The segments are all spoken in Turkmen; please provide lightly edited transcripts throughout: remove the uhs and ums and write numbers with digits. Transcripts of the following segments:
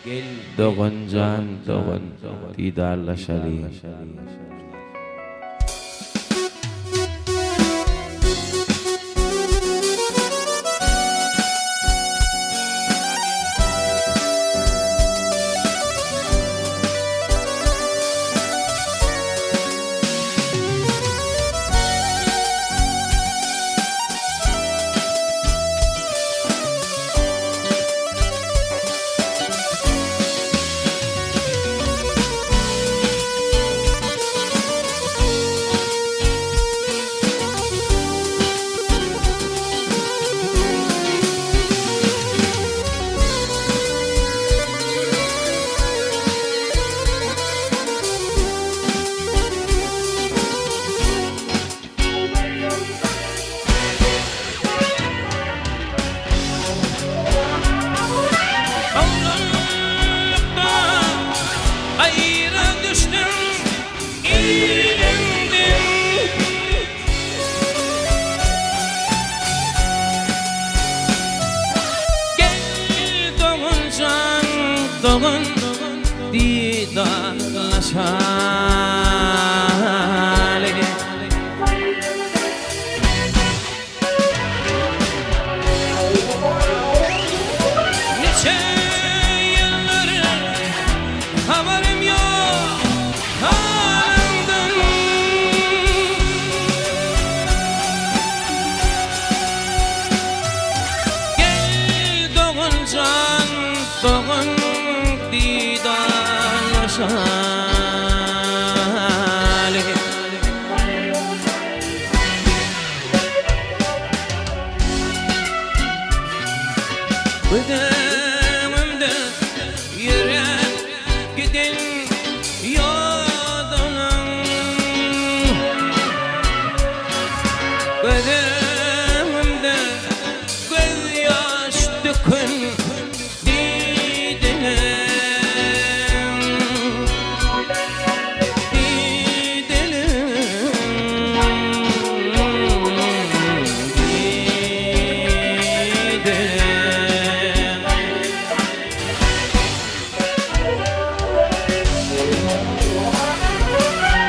Dogan jan dogan didarlaşaly. Oglanlykda aýra düşdüm ilimden. Gel dogan jan dogan didarlaşaly. Niçe ýyllar habarym ýok halyňdan. Gel dogan jan dogan didarlaşaly. Gözümde ýöräp giden ýodalyň. Gözümde gözýaş döken dideleň.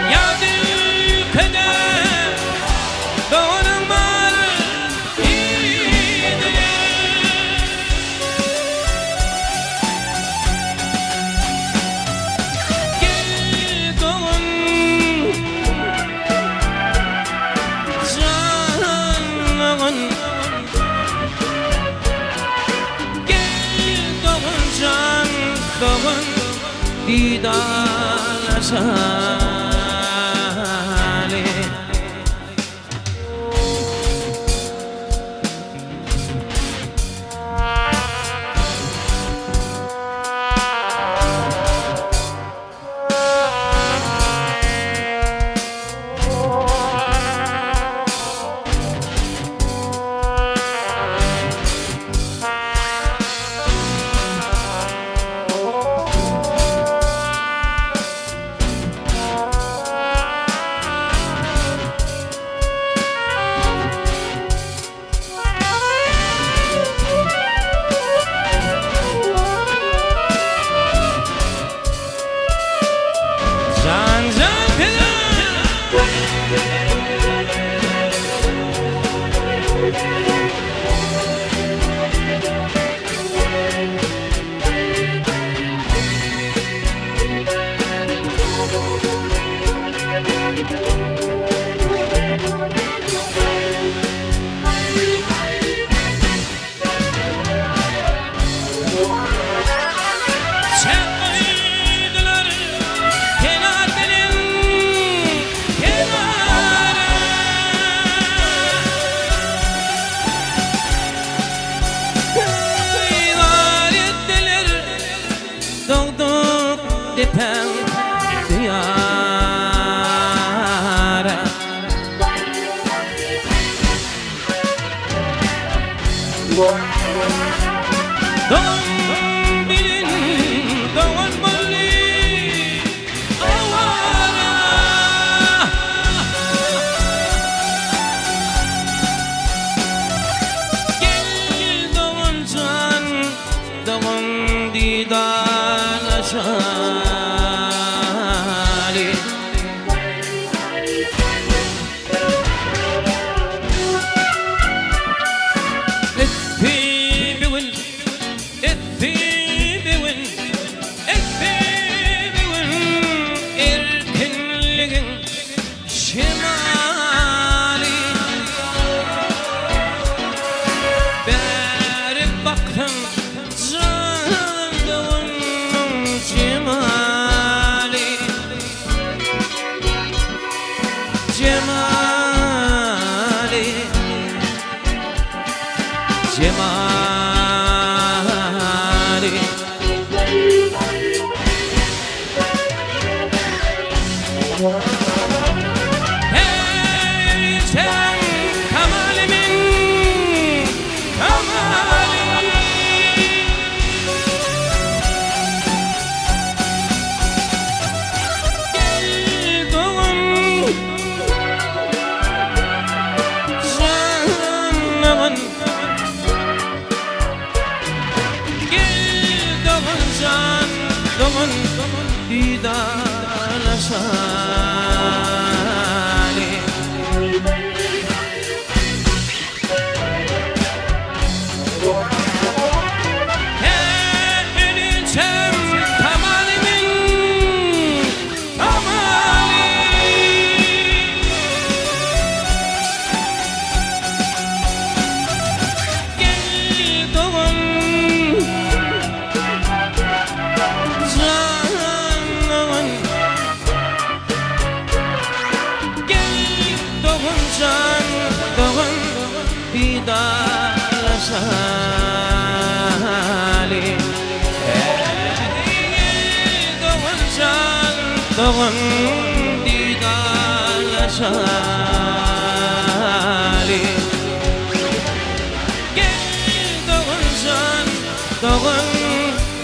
Ýa ülkede doganyň bar diýdiler. Gel dogan jan dogan Gel dogan jan dogan Didarlaşaly. Jan jan Çäk goýdular kenar bilen kenara. Yar etdiler dogduk depäň diýara. Dogan bilen dogan boldy awara. Gel dogan jan, dogan didar. Etdi bu gün, etdi bu gün, etdi bu gün erkinligiň şemaly. Bärik baksaň jan doganmyň jemaly. Jemaly. Jemaly. Hey sen kamalimin kamali. Gel dogan janymın. Gel dogan jan dogan didarlaşaly. Her ölçem kamalimin kamali. Gel dogan janımın. Gel dogan jan dogan didarlaşaly. Gel dogan jan dogan didarlaşaly. Gel dogan jan dogan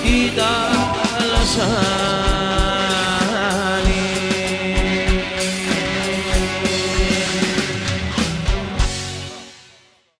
didarlaşaly.